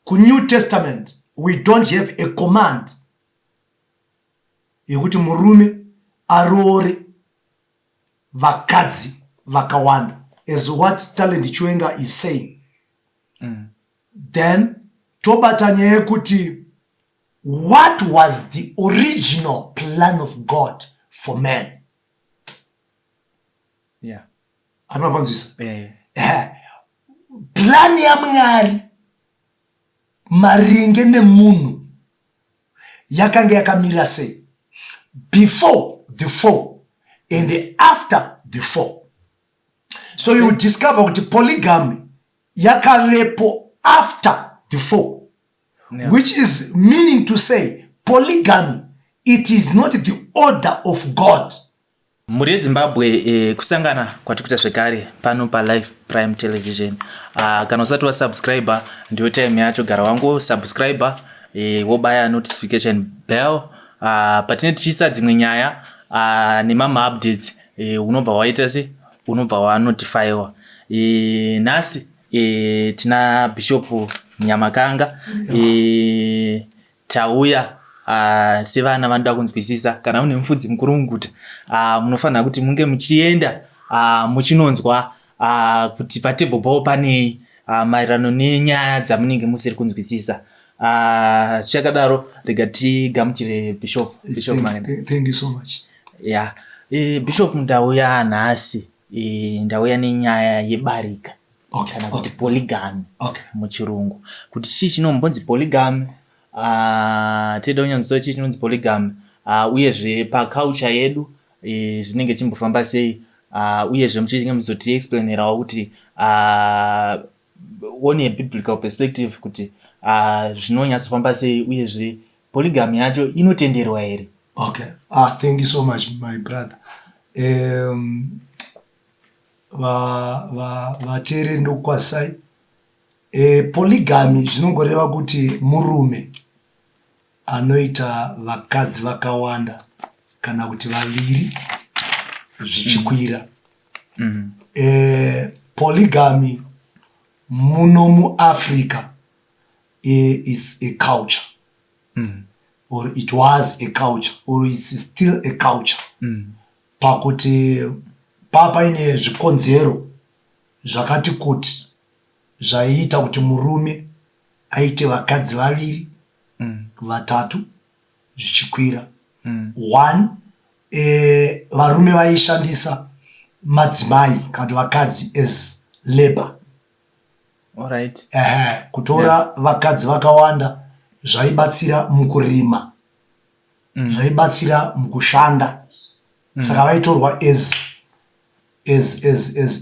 KuNew Testament we don't have a command yekuti murume aroore vakadzi vakawanda, as what Talent Chiwenga is saying. Then tobata nyaya yekuti what was the original plan of God for man? Anopanzwisa? Yeah. Plan yaMwari maringe nemunhu yakanga yakamira sei before the fall and after the fall? So you discover kuti polygamy yakavepo after the fall, which is meaning to say polygamy, it is not the order of God. Mhuri yeZimbabwe, kusangana kwatiri kuita zvekare pano paLife Prime Television. Kana usati wasubscribe, ndiyo time yacho. Gara wangosubscribe, wobaya notification bell. Patinenge tichiisa dzimwe nyaya nemamwe updates, unobva waita se unobva wanotifyiwa. Nhasi tina Bishop Nyamakanga. Tauya sevana vanoda kunzwisisa. Kana mune mufudzi mukuru muguta, munofanira kuti munge muchienda muchinonzwa kuti patable pavo panei maererano nenyaya dzamunenge musiri kunzwisisa. Zvichakadaro, rega tigamuchire Bishop. Bishop, maenda. Thank you so much. Ya, Bishop, ndauya nhasi, ndauya nenyaya yebarika kana kuti polygamy muchirungu. Kuti chii chinombonzi polygamy? Tinoda kunyanzwisisa chii chinonzi polygamy, uyezve paculture yedu zvinenge chimbofamba sei, uyezve muchinge muzotiexplainerawo kuti on a biblical perspective kuti zvinonyatsofamba sei, uyezve polygamy yacho inotenderwa here? Okay, ah, thank you so much, my brother. Vateereri, ndokukwazisai. Polygamy zvinongoreva kuti murume anoita vakadzi vakawanda kana kuti vaviri zvichikwira. Polygamy muno muAfrica is a culture, or it was a culture, or it's still a culture, pakuti paine zvikonzero zvakati kuti zvaiita kuti murume aite vakadzi vaviri, vatatu zvichikwira. One, varume vaishandisa madzimai kana kuti vakadzi as labor. Ehe, kutora vakadzi vakawanda zvaibatsira mukurima, zvaibatsira mukushanda, saka vaitorwa as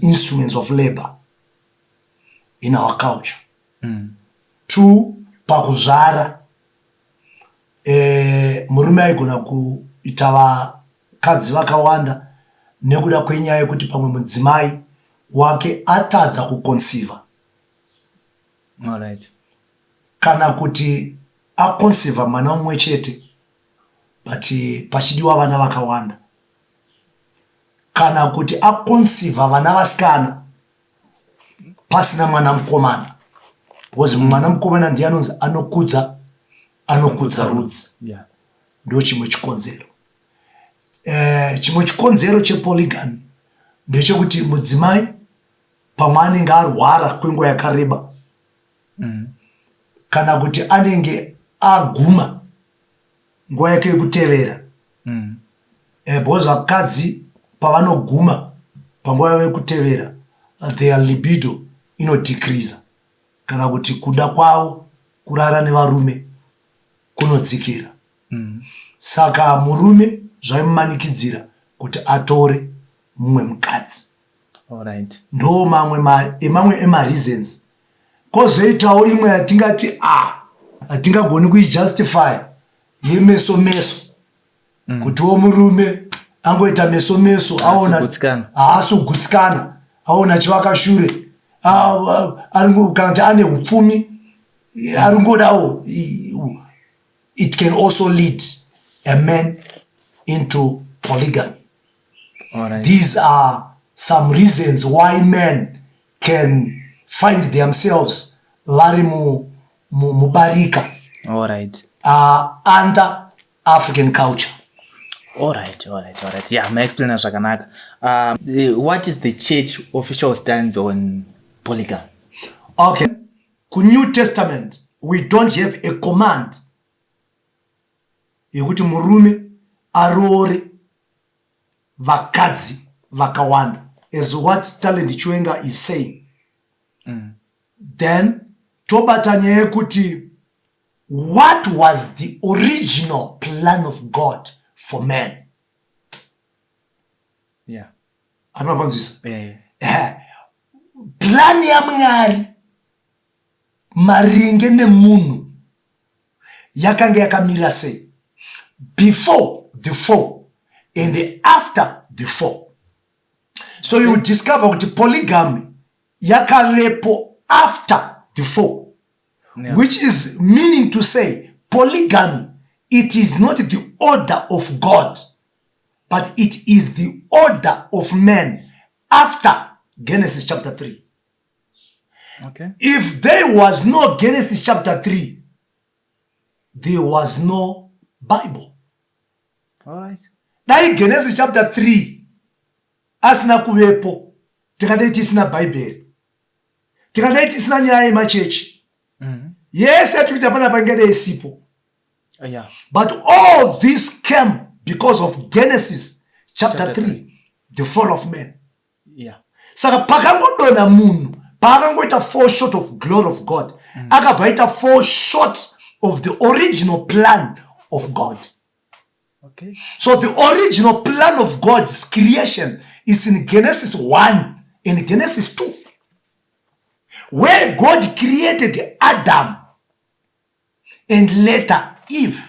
instruments of labor in our culture. Two, pakuzvara, murume aigona kuita vakadzi vakawanda nekuda kwenyaya yekuti pamwe mudzimai wake atadza kuconceiva kana kuti aconceiva mwana mumwe chete, but pachidiwa vana vakawanda, kana kuti aconceiva vana vasikana pasina mwana mukomana, because mwana mukomana ndiye anonzi anokudza rudzi. Ndo chimwe chikonzero. Chimwe chikonzero chepolygamy ndechekuti mudzimai pamwe anenge arwara kwenguva yakareba, kana kuti anenge aguma nguva yake yekutevera, because vakadzi pavanoguma panguva yavo yekutevera, their libido inodecreasa, kana kuti kuda kwavo kurara nevarume kunodzikira. Saka murume zvaimumanikidzira kuti atore mumwe mukadzi. Ndo mamwe emamwe emareasons. Kwozoitawo imwe yatingati a hatingagoni kuijustify, yemeso meso, kutiwo murume angoita meso meso, aona kugutsikana. Haasi kugutsikana, aona chivakashure, kana kuti ane upfumi, ari ngodawo. It can also lead a man into polygamy. These are some reasons why men can find themselves vari mu Mubarika. Alright. Under African culture. Alright. Yeah, maexplaina zvakanaka. What is the church official stands on polygamy? Okay. KuNew Testament, we don't have a command yekuti murume aroore vakadzi vakawanda, as what Talent Chiwenga is saying. Then tobata nyaya yekuti what was the original plan of God for man? Anopanzwisa? Yeah. Plan yaMwari maringe nemunhu yakanga yakamira sei before the fall and after the fall? So you discover kuti polygamy yakavepo after the fall, which is meaning to say polygamy, it is not the order of God, but it is the order of man after Genesis chapter 3. If there was no Genesis chapter 3, there was no Bible. Dai Genesis chapter 3 asina kuvepo, tingadai tisina Bhaibheri, tingadai tisina nyaya yemachechi yese yatiri kuita panapa, ingadai isipo. But all this came because of Genesis chapter Chapter 3, the fall of man. Saka pakangodonha munhu, paakangoita fall short of glory of God, akabva aita fall short of the original plan of God. So the original plan of God's creation is in Genesis 1 and Genesis 2, where God created Adam and later Eve.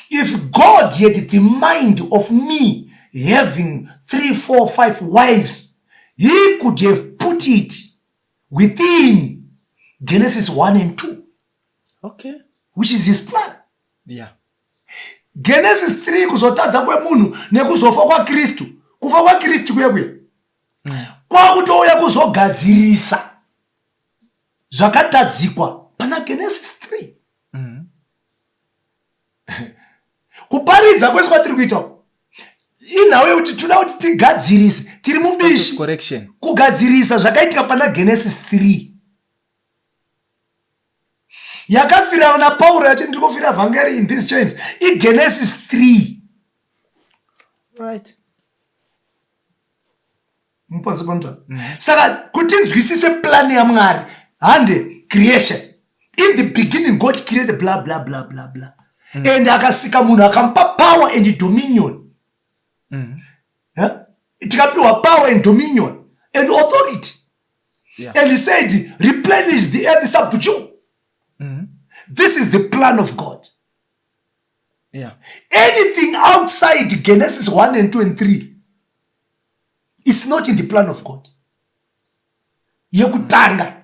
If God had the mind of me having three, four, five wives, he could have put it within Genesis 1 and 2, which is his plan. Genesis 3, kuzotadza kwemunhu nekuzofa kwaKristu, kufa kwaKristu kuye kuye kwakutouya kuzogadzirisa zvakatadzikwa pana Genesis 3. Kuparidza kwese kwatiri kuita inhau yekuti toda kuti tigadzirise, tiri mubishi Correction. Kugadzirisa zvakaitika pana Genesis 3. Yakafira naPauro yacho, "Ndiri kufira vhangeri in these chains," iGenesis 3. Mupasi panotaura. Saka kuti nzwisise plan yaMwari, hande creation. In the beginning God created blah blah blah blah blah, and akasika munhu, akamupa power and dominion. Yeah? Tikapiwa power and dominion and authority. And he said, "Replenish the earth, subdue." This is the plan of God. Anything outside Genesis 1 and 2 and 3 is not in the plan of God yekutanga.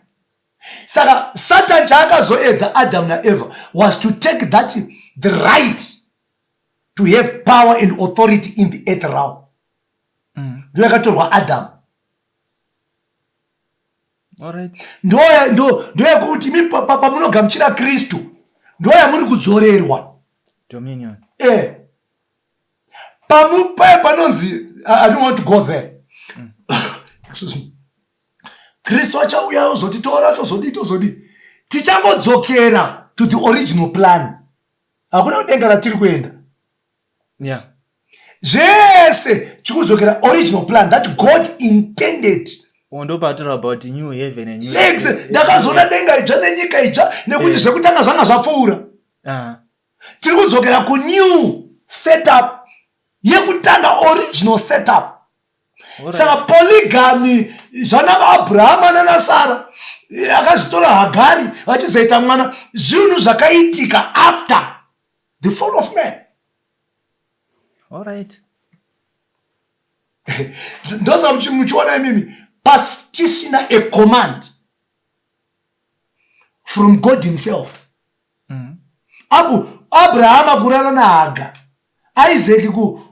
Saka Satan chaakazoedza Adam naEva was to take that, the right to have power and authority in the earth realm. Ndo yakatorwa Adam. Ndo yekuti imi pamunogamuchira Kristu, ndo yamuri kudzorerwa. Dominion. Pamupa panonzi, I don't want to go there. Excuse me. Kristu achauya ozotitora, tozodii, tozodii, tichangodzokera to the original plan. Hakuna kudenga ratiri kuenda. Zvese tikudzokera original plan that God intended. Ndopatora about new heaven and new Ndakazoona denga idzva nenyika idzva, nekuti zvekutanga zvanga zvapfuura. Tiri kudzokera kunew setup yekutanga, original setup. Saka polygamy, zvana Abrahama nanaSara, akazvitora Hagari vachizoita mwana, zvinhu zvakaitika after the fall of man. Ndosa muchiona imimi pasisina a command from God himself. Apo Abrahama kurara naHaga, Isaac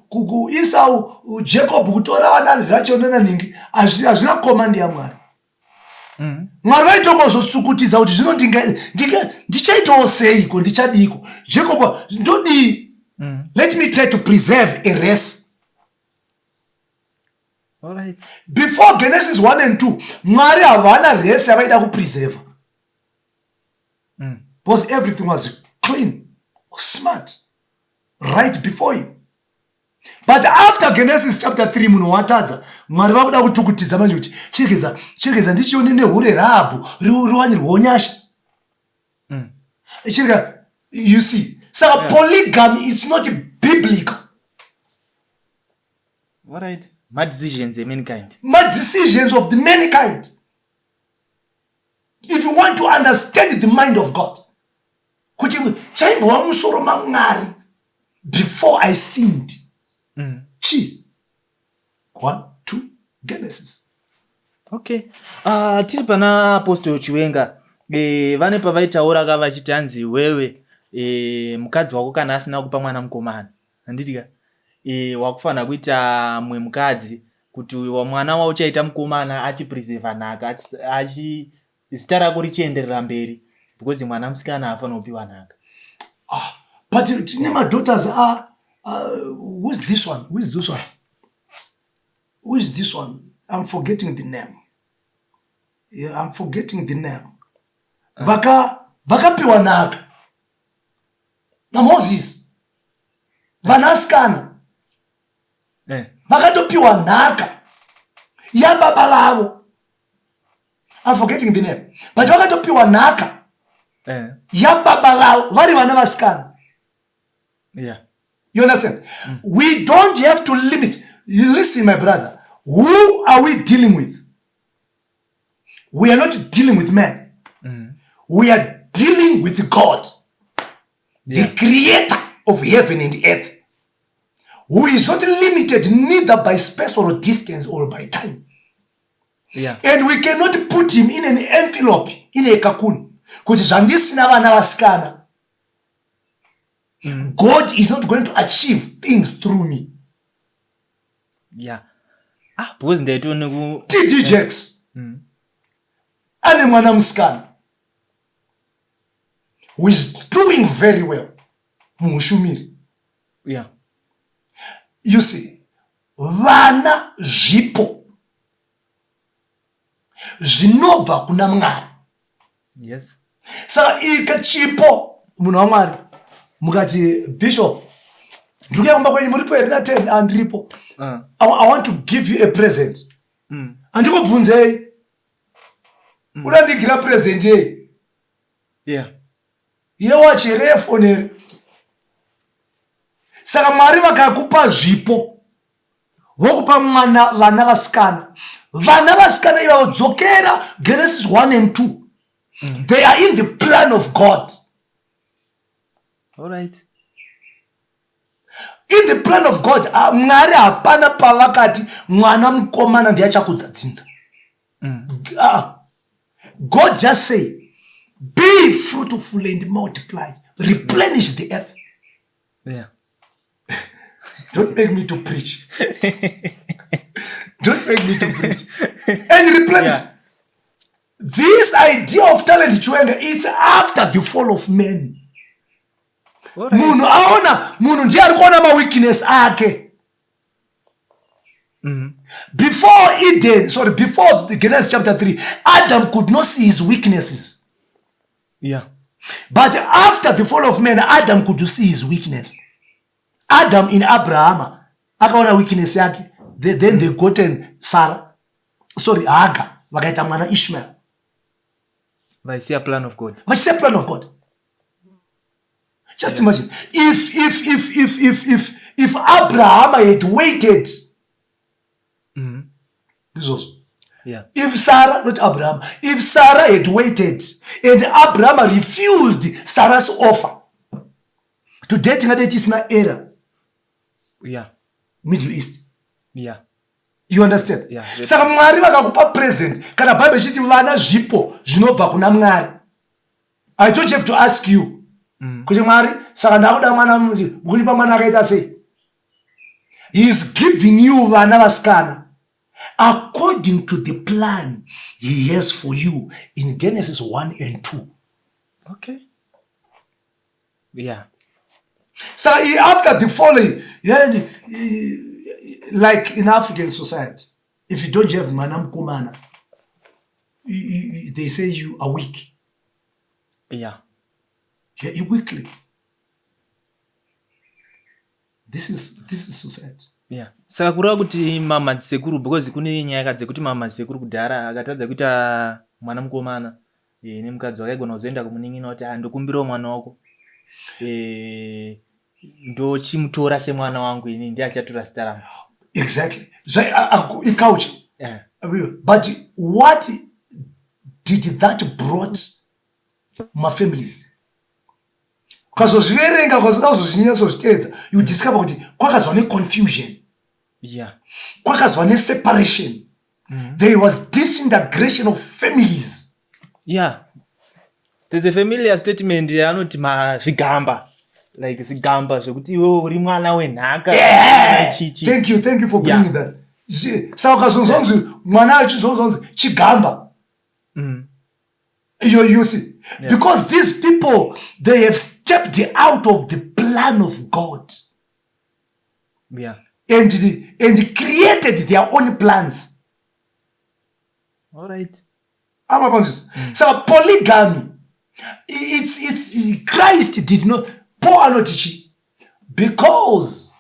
kuEsau, Jacob kutora vana Rachel nananhingi, hazvina command yaMwari. Mwari vaitokozotsukutidza kuti zvino ndichaitawo seiko, ndichadiiko, Jacob ndodii? Let me try to preserve a race. Before Genesis 1 and 2, Mwari havana race yavaida kupreserva because everything was clean, smart, right before him. But after Genesis chapter 3, munhu watadza, Mwari vakuda kutukutidza manje kuti chiregedza, chiregedza ndichione nehure Rahabhu riwanirwewo nyasha. Chirega, you see, saka polygamy, it's not biblical. Alright, madecisions emankind. Madecisions of the mankind. If you want to understand the mind of God, kuti chaimbova musoro maMwari before I sinned, chi 1 2 Genesis. Okay, tiri pana Apostle Chiwenga. Vane pavaitaura ka vachiti hanzi wewe mukadzi wako kana asina kupa mwana mukomana, handiti ka, wakufanira kuita mumwe mukadzi kuti mwana wauchaita mukomana achipreserva nhaka, achi zita rako richienderera mberi, because mwana musikana haafanira kupiwa nhaka. Ah, but tine madaughters. A who's this one? Who is this one? Who is this one? I'm forgetting the name. Yeah, I'm forgetting the name. Vakapiwa nhaka naMoses, vanasikana vakatopiwa nhaka yababa vavo. I'm forgetting the name, but vakatopiwa nhaka yababa vavo vari vana vasikana. You understand? We don't have to limit. You listen, my brother. Who are we dealing with? We are not dealing with men. We are dealing with God, the creator of heaven and earth, who is not limited neither by space or distance or by time. And we cannot put him in an envelope, in a cocoon. Kuti zvandisina vana vasikana, God is not going to achieve things through me. Yeah, ah, because ndaitoone ku TD Jakes ane mwana musikana who is doing very well muushumiri. You see, vana zvipo zvinobva kuna Mwari. Saka ika chipo, munhu waMwari, mukati, "Bishop, ndiri kuya kumba kwenyu, muripo here na10?" "Ah, ndiripo." I want to give you a present." Handikubvunzei, "Unondigira present yei?" Yewachi here, yefoni here? Saka Mwari vakakupa zvipo, vokupa mwana, vana vasikana. Vana vasikana ivavo, dzokera Genesis 1 and 2, they are in the plan of God. In the plan of God. Ah, Mwari hapana pavakati mwana mukomana ndiye achakudza dzinza. Ah, God just say, "Be fruitful and multiply, replenish the earth." Don't make me to preach, don't make me to preach. And replenish. This idea of Talent Chiwenga, it's after the fall of man. Munhu aona, munhu ndiye ari kuona maweakness ake. Before Eden, sorry, before the Genesis chapter 3, Adam could not see his weaknesses. But after the fall of man, Adam could see his weakness. Adam in Abraham akaona weakness yake. Then they gotten Sarah, sorry, Hagar, vakaita mwana Ishmael. Vaisiya plan of God. Vachisiya plan of God. Just imagine if Abraham had waited. Ndizvozvo. If Sarah, not Abraham, if Sarah had waited and Abraham refused Sarah's offer, today tingadai tisina era Middle East. You understand? Yeah. Saka Mwari vakakupa present, kana Bhaibheri ichiti vana zvipo zvinobva kuna Mwari, I don't have to ask you kuti, "Mwari, saka ndakuda mwana, mukundipa mwana akaita sei?" He is giving you vana vasikana. According to the plan he has for you in Genesis 1 and 2. Okay. Yeah. So after the falling, yeah, like in African society, if you don't have mwana mukomana, they say you are weak. You're a weakling. This is society. Yeah. Saka kureva kuti mamadzisekuru, because kune nyaya dzekuti mamadzisekuru kudhara akatadza kuita mwana mukomana nemukadzi wake, aigona kuzoenda kumunin'ina kuti, "Ah, ndokumbirawo mwana wako, ndochimutora semwana wangu ini, ndiye achatora zita rangu." Exactly. Iculture. But what did that brought mafamilies? Ukazozviverenga, ukazoda kuzozvinyatsozviteedza, you discover kuti kwakazova neconfusion, kwakazova neseparation. There was disintegration of families. Yeah, there's a familiar statement yaanoti mazvigamba, like zvigamba zvekuti iwewe uri mwana wenhaka. Chichi. Thank you, thank you for bringing that. Saka ukazonzonzi mwana achizonzonzi chigamba, you see, because these people, they have stepped out of the plan of God and created their own plans. All right. Amapanzisa. Saka polygamy, it's Christ did not, Paul anoti chi, because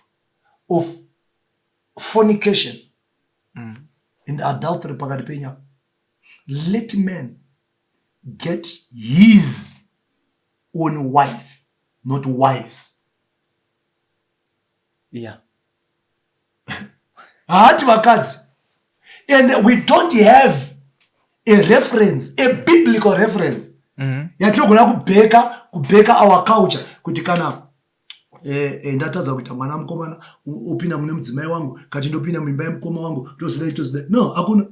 of fornication and adultery pakati penyama, let man get his own wife, not wives. Haati vakadzi. And we don't have a reference, a biblical reference yatinogona kubheka our culture kuti kana ndatadza kuita mwana mukomana, upinda mune mudzimai wangu, kati ndopinda muimba yemukoma wangu, tozodai, tozodai. No, hakuna.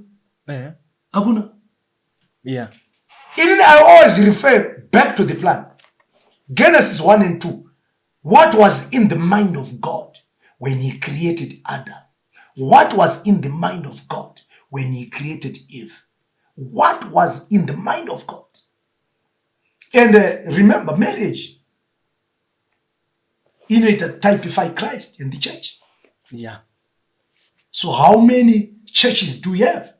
Hakuna. Inini I always refer back to the plan, Genesis 1 and 2. What was in the mind of God when he created Adam? What was in the mind of God when he created Eve? What was in the mind of God? And remember, marriage inoita typify Christ and the church. So how many churches do you have?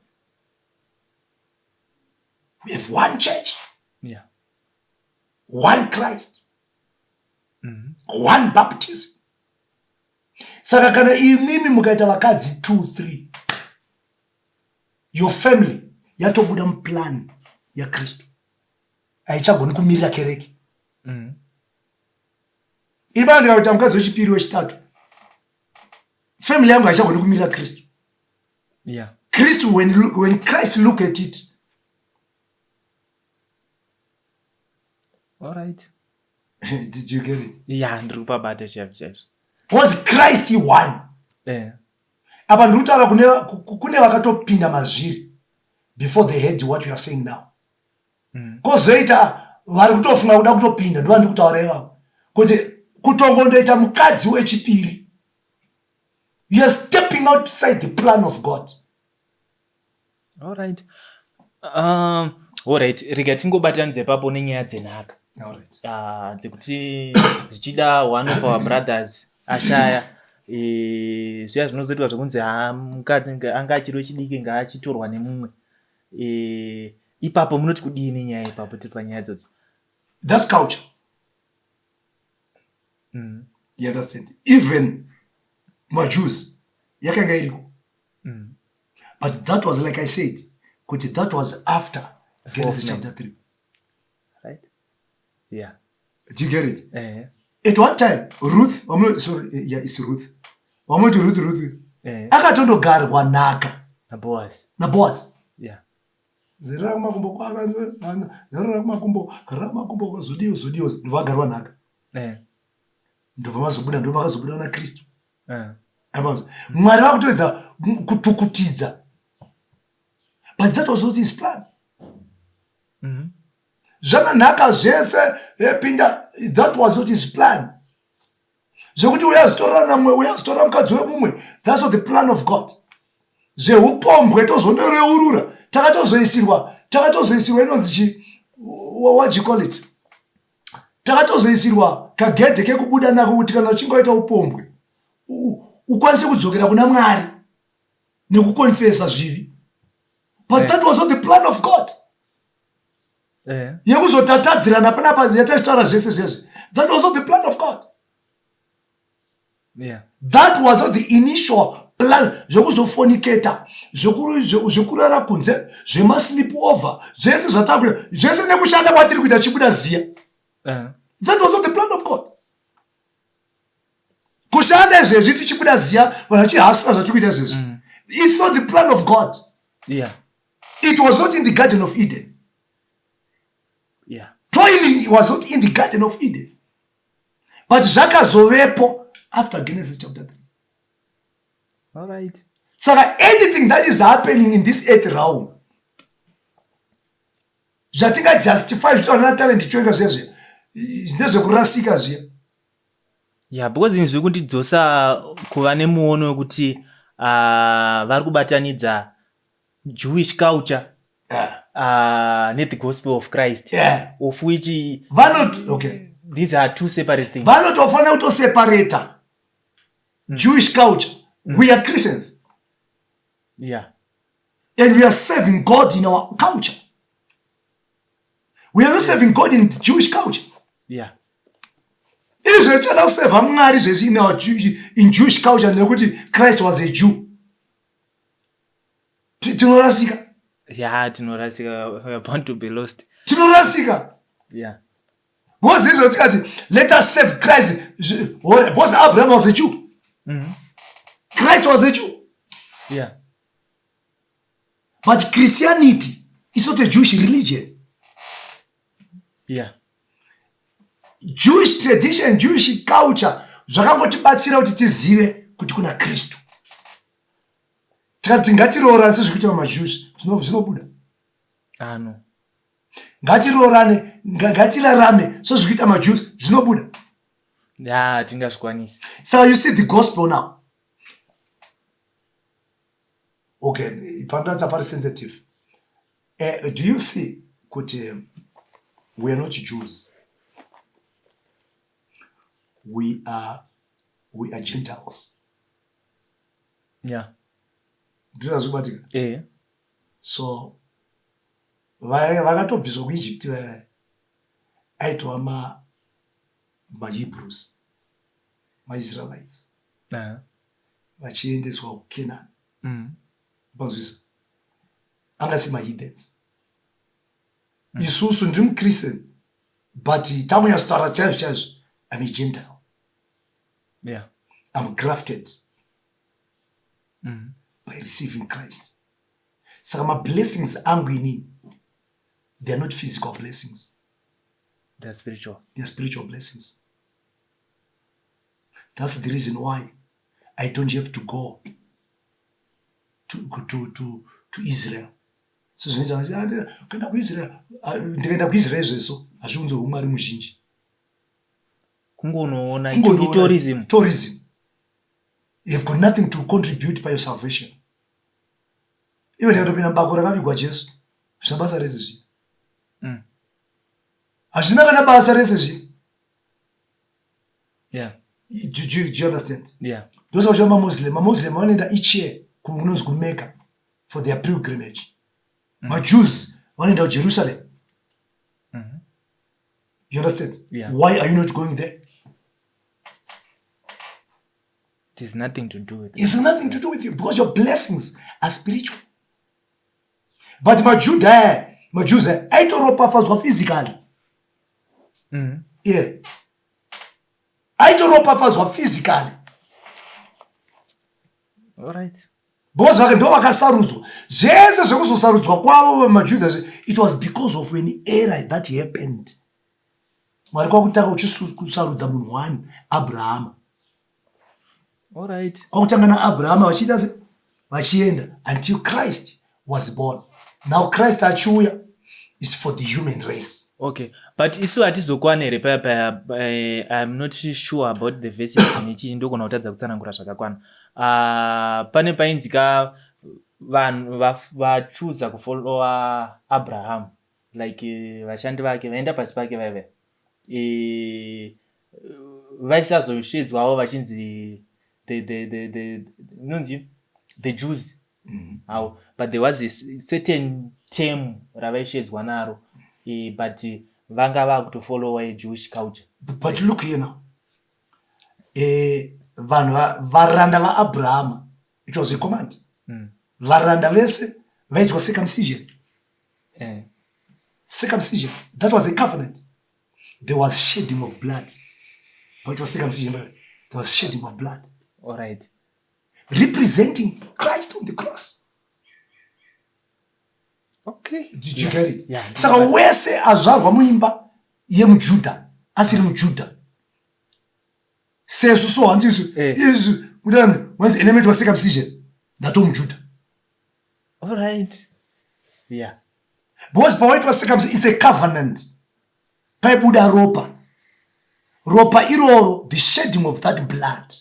We have one church, one Christ, one baptism. Saka kana imimi mukaita vakadzi 2, 3, your family yatobuda muplan yaKristu, haichagoni kumirira kereke. Ini pana ndikaita mukadzi wechipiri, wechitatu, family yangu haichagoni kumirira Kristu. Kristu, when Christ look at it, All right. Did you get it? Yeah, ndiri kupabata chaizvo chaizvo. Was Christ one. Apa ndiri kutaura kune vakatopinda mazviri before they heard what you are saying now. Kwozoita vari kutofunga kuda kutopinda, ndova ndiri kutaura ivavo kuti kutongondoita mukadzi wechipiri, you are stepping outside the plan of God. All right. All right, rega tingobatanidza ipapo nenyaya dzenhaka. All right. Dzekuti zvichida one of our brothers ashaya, zviya zvinozoitwa zvekunzi, ha, mukadzi anga achiri wechidiki, ngaachitorwa nemumwe. Ipapo munoti kudii nenyaya ipapo, tiri panyaya idzodzo? That's culture. You understand? Even maJews yakanga iriko. But that was, like I said, kuti that was after Genesis man. chapter 3. Right, yeah. Do you get it? Eh. At one time, Ruth, sorry, yeah, it's Ruth, vamunoti Ruth, Ruth akatondogarwa nhaka naBoaz. naBoaz. Zerera kumakumbo kwaka, zerera kumakumbo, garira kumakumbo, zodiwo, zodiwo, ndovagarwa nhaka. Ndobva mazobuda, ndo makazobuda naKristu. Apanzo Mwari vakutoedza kutukutidza, but that was not his plan. Zvana nhaka zvese epinda, that was not his plan. Zvekuti uyazotora namwe, uyazotora mukadzi wemumwe, that's not the plan of God. Zveupombwe tozonoreurura. Takatozoisirwa inonzi chi, what do you call it? Takatozoisirwa kagedhe kekubuda nako kuti kana uchinge waita upombwe ukwanise kudzokera kuna Mwari nekukonfesa zvivi. But that was not the plan of God. Yekuzotatadzirana panapa yatachitaura zvese zvezvi. That was not the plan of God. That was not the initial plan. Zvekuzofoniketa, zvekurara kunze, zvemasleep over, zvese zvatakuita, zvese nekushanda kwatiri kuita chibuda ziya. That was not the plan of God. Kushanda izvezvi tichibuda ziya, vanhu vachihasira zvatiri kuita izvezvi. It's not the plan of God. It was not in the Garden of Eden. Toiling was not in the Garden of Eden. But zvakazovepo after Genesis chapter 3. All right. Saka anything that is happening in this earth realm, zvatingajustify zvitaura Talent Chiwenga zvezve ndezvekurasika zviya. Yeah, because izvi zviri kundidzosa kuva nemuono wekuti vari kubatanidza Jewish culture nethe gospel of Christ, of which Vanot okay. these are two separate things. Vanotofanira kutoseparata Jewish culture. We are Christians. And we are serving God in our culture. We are not serving God in Jewish culture. Izvo tichada kusevha Mwari zvezvi in Jewish culture nekuti Christ was a Jew. Tinorasika. Yeah, tinorasika. We are bound to be lost. Tinorasika. Because izvo tikati let us serve Christ. Because Abraham was a Jew. Christ was a Jew. But Christianity is not a Jewish religion. Jewish tradition, Jewish culture zvakangotibatsira kuti tizive kuti kuna Kristu. Tikati ngatiroorane sezvikuita maJews, zvinobuda. Ano. Ngatiroorane, ngatirarame sezvikuita maJews, zvinobuda. Yeah, tingazvikwanisi. So you see the gospel now. Okay, pandatsa pari sensitive. Do you see kuti we are not Jews? We are Gentiles. Ndizvo zvikubatika? So vakatobviswa kuEgypt vaya vaya aitova maHebrews, maIsraelites. Vachiendeswa kuCanaan. Panzwisa? Anga si maheathens. Isusu ndiri muChristian, but takunyatsotaura chaizvo chaizvo, I'm a Gentile. I'm grafted by receiving Christ. Saka mablessings angu inini, they are not physical blessings. They are spiritual. They are spiritual blessings. That's the reason why I don't have to go to Israel. So zvinoita kuenda kuIsrael, ndikaenda kuIsrael zveso hazviunze umwari muzhinji. Kungonoona Kungonoona tourism. Tourism. You have got nothing to contribute by your salvation. Iwe ndikatopinda mubako rakavigwa Jesu, hazvina basa rese zviya. Hazvina kana basa rese zviya. Do you understand? Yeah. Those are maMuslim. MaMuslim vanoenda each year kunonzi kuMecca for their pilgrimage. MaJews vanoenda kuJerusalem. You understand? Yeah. Why are you not going there? It has nothing to do with It's nothing to do with you because your blessings are spiritual. But maJuda, maJews aitoropafadzwa physically. Yeah. Aitoropafadzwa physically. All right. Because vake ndo vakasarudzwa. Zvese zvekuzosarudzwa kwavo maJuda, it was because of an error that happened. Mwari kwakutanga uchikusarudza munhu one, Abraham. All right. Kwakutanga naAbraham vachiita se vachienda until Christ was born. Now Christ achiuya is for the human race. Okay, but isu hatizokwana here paya paya? I'm not sure about the verses nechii, ndogona kutadza kutsanangura zvakakwana. Pane painzi ka Vanhu vachuza kufollowa Abraham, like vashandi vake vaenda pasi pake vaive vaisazoshedzwawo vachinzi the inonzi the Jews how, but there was a certain term ravaishedzwa naro, but vanga vakutofollowa a Jewish culture. But look here now, vanhu varanda vaAbrahama, it was a command. Varanda vese vaitwa circumcision. Circumcision, that was a covenant. There was shedding of blood. Paitwa circumcision, there was shedding of blood all right representing Christ on the cross. Did you get it? Yeah. Saka wese azvarwa muimba yemuJudha asiri muJudha sesu, so handisu izvi kudani wanzi element wa circumcision, ndato muJudha. All right yeah Because pawaitwa circumcision, it's a covenant. Paibuda ropa, ropa iroro, the shedding of that blood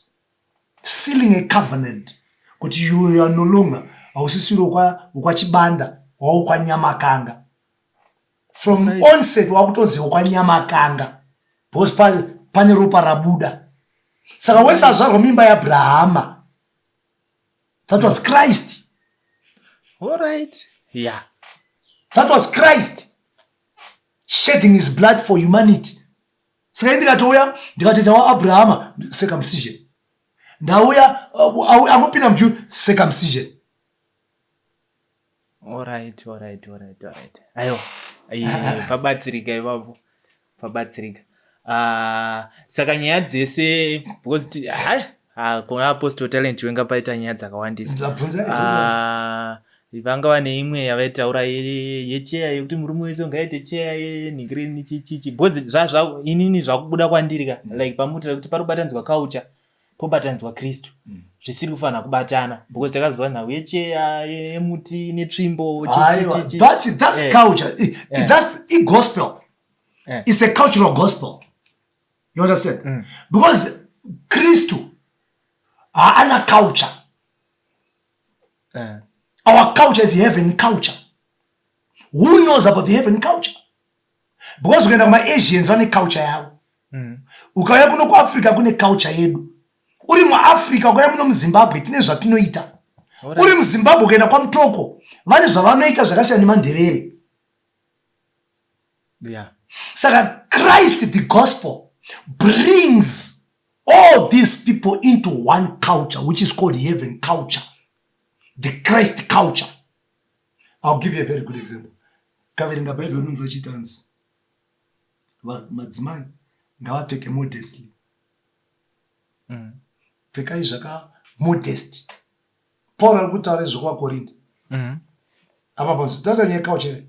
sealing a covenant kuti you are no longer, hausisiri wekwaChibanda, wauKwanyamakanga from onset, wakutonzi wekwaNyamakanga because pane ropa rabuda. Saka wese azvarwa muimba yaAbrahama, that was Christ. All right yeah That was Christ shedding his blood for humanity. Saka ndikatouya ndikatoita waAbrahama, circumcision, ndauya angopinda muJew, circumcision. All right, aiwa, pabatsirika ipapo, pabatsirika. Saka nyaya dzese, because hai, kuna Apostle Talent Chiwenga paita nyaya dzakawandisa. Ndabvunza. Vanga vane imwe yavaitaura yecheya, yekuti murume wese ungaite cheya yenhingirini chichichi, because zvazva inini zvakubuda kwandiri ka, like pamutira kuti pari kubatanidzwa culture, pobatanidzwa Kristu, zvisiri kufanira kubatana, because takazwa nhau yecheya yemuti netsvimbo. Aiwa, that's culture. That's i-gospel. It's a cultural gospel, you understand? Because Kristu haana culture. Our culture is heaven culture. Who knows about the heaven culture? Because ukaenda kumaAsians, vane culture yavo. Ukauya kuno kuAfrica, kune culture yedu. Uri muAfrica, ukauya muno muZimbabwe, tine zvatinoita. Uri muZimbabwe, ukaenda kwaMutoko, vane zvavanoita zvakasiyana nemaNdevere. Saka Christ, the gospel, brings all these people into one culture, which is called heaven culture, the Christ culture. I'll give you a very good example. Kaverenga Bhaibheri, unonzi achitanzi madzimai ngavapfeke modestly. Pfekai zvaka modest. Paul ari kutaura izvekuvaKorinde. Apa panzi tata nyaya culture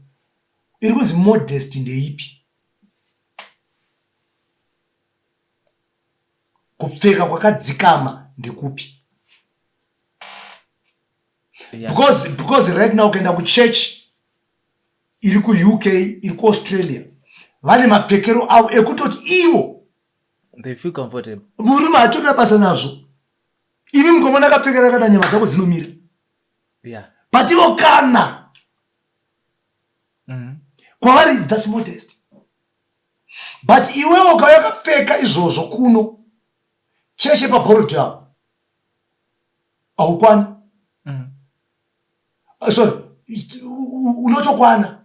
iri kunzi modest ndeipi? Kupfeka kwakadzikama ndekupi? Because right now ukaenda kuchurch iri kuUK, iri kuAustralia, vane mapfekero avo ekutoti ivo They feel comfortable. Murume hatorina basa nazvo. Imi mukomana akapfekera kana nyama dzako dzinomira, but ivo kana kwavari that's modest. But iwewo ukauya wakapfeka izvozvo kuno cheche paBorrowdale, haukwani. Sorry, unotokwana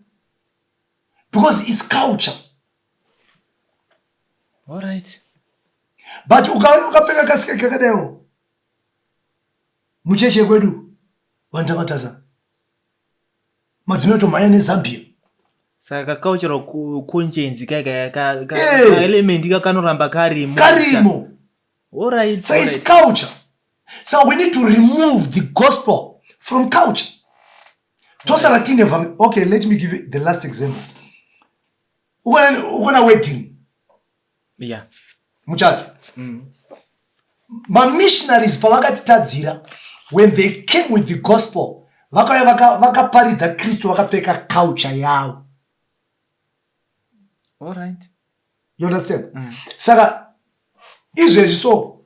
because it's culture. All right But ukauya ukapfeka kasikeki kakadaiwo mucheche kwedu, vanhu takatarisa, madzimai otomhanya neZambia. Saka cultural conscience kai element ka kanoramba karimo. Karimo. All right So it's culture. So we need to remove the gospel from culture, tosara tine okay, let me give you the last example. Ukona wedding, muchato. Mamissionaries pavakatitadzira, when they came with the gospel, vakauya vakaparidza Kristu vakapfeka culture yavo. All right You understand? Saka izvezvi so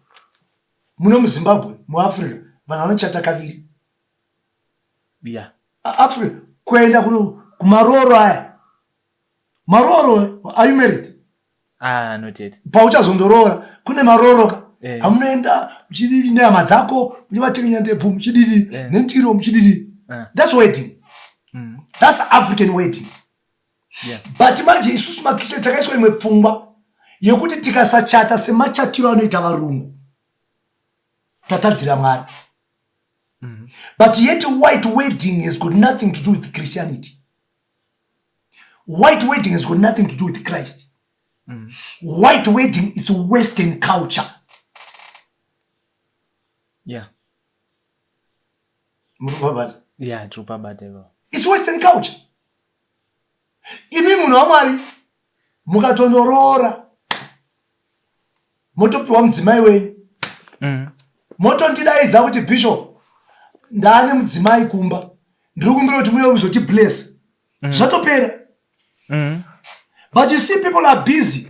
muno muZimbabwe, muAfrica, vanhu vanochata kaviri. Africa kuenda kumaroro aya, maroro. Are you married? Ah, not yet. Pauchazondoroora kune maroro ka. Hamunoenda muchididi nehama dzako, muchivatekenya ndebvu, muchididi nendiro, muchididi. That's wedding. That's African wedding. But manje isusu maKristian takaiswa imwe pfungwa yekuti tikasachata semachatiro anoita varungu, tatadzira Mwari. But yet white wedding has got nothing to do with Christianity. White wedding has got nothing to do with Christ. White wedding is Western culture. Muri kupabata? Yeah, tiri kupabata ipapo. It's Western culture. Imi munhu waMwari mukatondoroora, motopiwa mudzimai wenyu, motondidaidza kuti, "Bishop, ndaane mudzimai kumba, ndiri kumbira kuti muye muzoti bless." Zvatopera. But you see, people are busy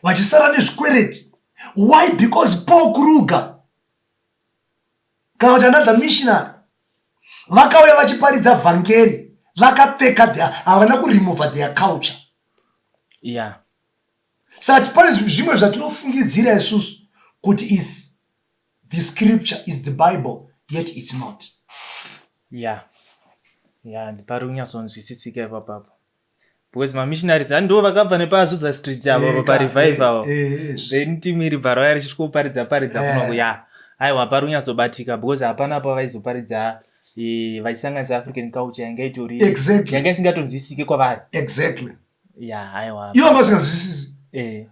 vachisara nezvikwereti. Why? Because Paul Kruger kana kuti another missionary vakauya vachiparidza vhangeri vakapfeka havana kuremova their culture. Saka pane zvimwe zvatinofungidzira isusu kuti is the scripture, is the Bible, yet it's not. Yeah, ndipari kunyatsonzwisisika ipapapo, because mamissionaries handiwo vakabva nepaAzusa Street avo parevival avo. Then team iri bva rauya richisvikoparidza paridza kunoku. Ya, aiwa, pari kunyatsobatika, because hapana pavaizoparidza vachisanganisa African culture yanga itori yanga isingatonzwisike kwavari. Ya, aiwa. Ivo vasinganzwisisi.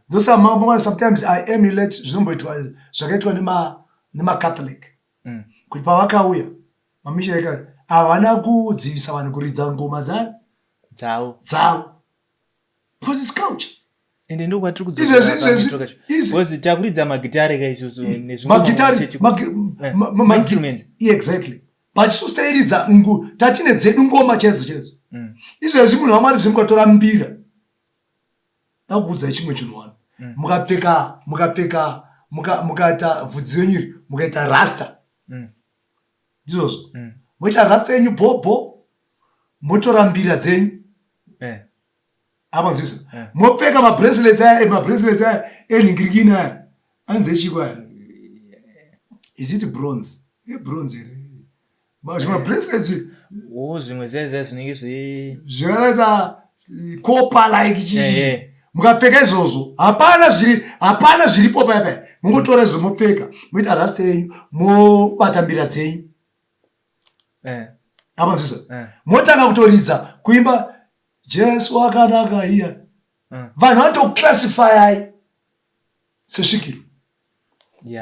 Ndosaka sometimes I emulate zvinomboitwa, zvakaitwa nemaCatholic, kuti pavakauya mamissionary havana kudzivisa vanhu kuridza ngoma dzani? Dzavo. Dzavo, because it's culture. Ende ndokwatiri Izvezvi- kudzokera, takuridza magitare ka isusu. Magitari. Instruments. Exactly, but isusu tairidza tatine dzedu ngoma chaidzo chaidzo. Izvezvi munhu waMwari, zvemukatora mbira, dakuudzai chimwe chinhu wani. Mukapfeka mukaita bvudzi renyu iri, mukaita rasta, ndizvozvo, moita rasta yenyu bhobho, motora mbira dzenyu, apanzwisa, mopfeka mabracelets aya, mabracelets aya enhingirikini aya, anzi echiko aya? Is it bronze? Ebronze here zvimabracelets? O, zvimwe zviya zviya zvinenge zve Zvakaita copper like chichi. Mukapfeka izvozvo, hapana zviri, hapana zviripo paya paya. Mungotora izvo, mopfeka, moita rasta yenyu, mobata mbira dzenyu, apanzwisa, motanga kutoridza, kuimba "Jesu akanaka" iya. Vanhu vanotoclassifyai sesvikiro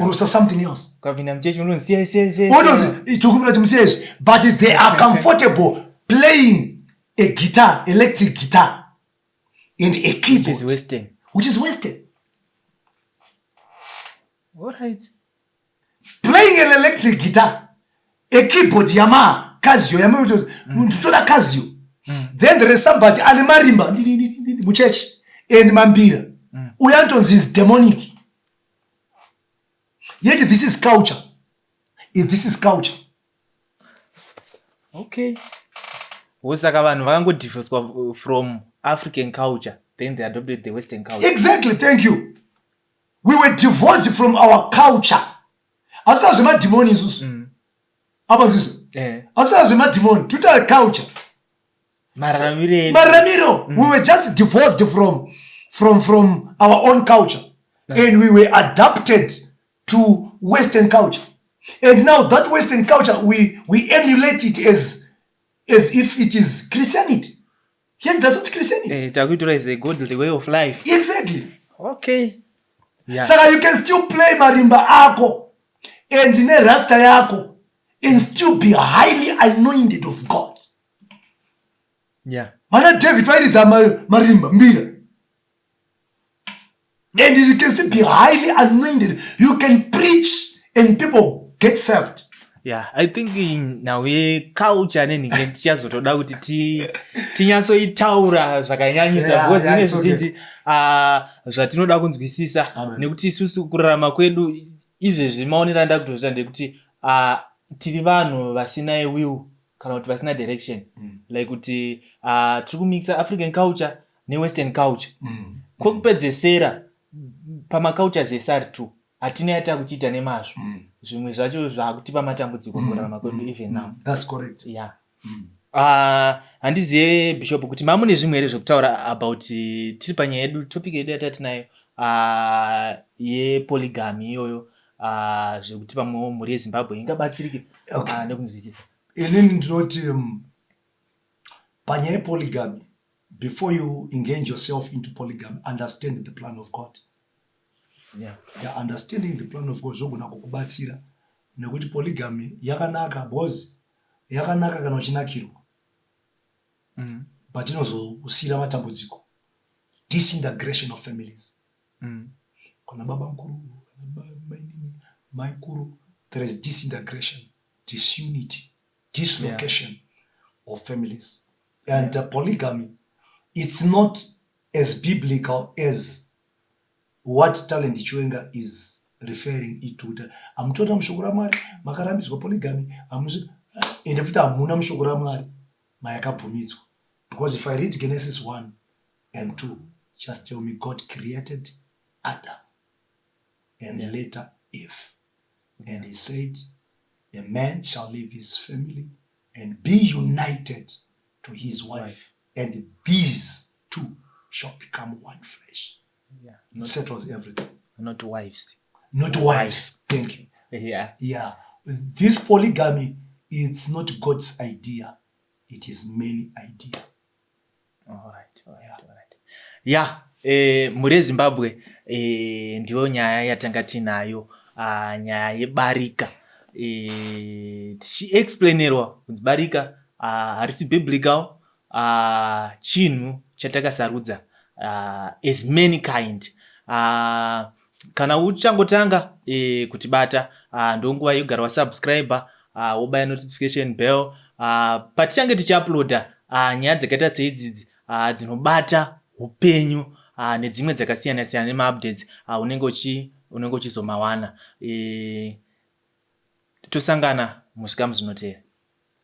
or something else. Ukapinda muchechi unonzi, "Siyai, siyai, siyai." Otonzi, "Tikumbira kuti musiye izvi." But they are comfortable playing a guitar, electric guitar and a Which is keyboard, Western. Which is Western. All right. Playing an electric guitar, a keyboard, Yamaha, Casio. Munhu toda Casio. Then there is somebody ane marimba muchechi and mambira. Uyo anotonzi is demonic. Yet this is culture. If this is culture. Okay, saka vanhu vakangodivhoswa from African culture, then they adopted the Western culture. Exactly, thank you. We were divorced from our culture. Asisa zvemadhimoni isusu, apanzwisa? Asisa zvemadhimoni, total culture. Mararamiro edu. Mararamiro. We were just divorced from our own culture and we were adapted to Western culture, and now that Western culture, we emulate it as if it is Christianity. Yet that's not Christianity. Takuitora is a godly way of life. Exactly. Okay, yeah. Saka you can still play marimba ako and nerasta yako and still be highly anointed of God. Vana David vairidza marimba, mbira, and you can still be highly anointed. You can preach and people get saved. Yeah, I think nhau yeculture nenhinge tichazotoda kuti tinyatsoitaura zvakanyanyisa, because ine yeah, it's okay. zvizhinji zvatinoda kunzwisisa. Amen. Nekuti isusu kurarama kwedu izvezvi, maonero anda kutozviita ndekuti tiri vanhu vasina will. Kana kuti vasina direction, like kuti tiri kumixa African culture newestern culture. Kwekupedzesera pamacultures ese ari two, hatina yatakuchiita nemazvo. Zvimwe zvacho zvakutipa matambudziko mukurarama kwedu even now. That's correct. Yeah. Handizive, Bishop, kuti mamune zvimwe here zvekutaura about tiri panyaya yedu, topic yedu yatatinayo yepolygamy iyoyo, zvekuti pamwewo mhuri yeZimbabwe ingabatsirike nekunzwisisa. Inini ndinoti panyaya yepolygamy, before you engage yourself into polygamy, understand the plan of God. Yeah, understanding the plan of God zvogona kukubatsira, nekuti polygamy yakanaka because yakanaka kana uchinakirwa, but inozokusiyira matambudziko, disintegration of families. Kana baba mukuru, kana mainini, maikuru, there is disintegration, disunity, dislocation of families. And polygamy, it's not as biblical as what Talent Chiwenga is referring it to, kuti hamutorina mushoko raMwari makarambidzwa polygamy. Hamusi, ende futi hamuna mushoko raMwari mayakabvumidzwa, because if I read Genesis 1 and 2, just tell me God created Adam and later Eve, and he said a man shall leave his family and be united to his wife, and these two shall become one flesh. It settles everything. Not wives. Not wives, thank you. Yeah, this polygamy, it's not God's idea, it is man's idea. All right. All right. Yeah, mhuri yeZimbabwe, ndiyo nyaya yatanga tinayo, nyaya yebarika, tichiexplainerwa kunzi barika harisi biblical, chinhu chatakasarudza as mankind. Kana uchangotanga kutibata, ndonguva yekugara wasubscribe, wobaya notification bell patichange tichiuploada nyaya dzakaita seidzidzi dzinobata upenyu nedzimwe dzakasiyana siyana nemaupdates, unenge uchizomawana. Tosangana musvika muzvinotera.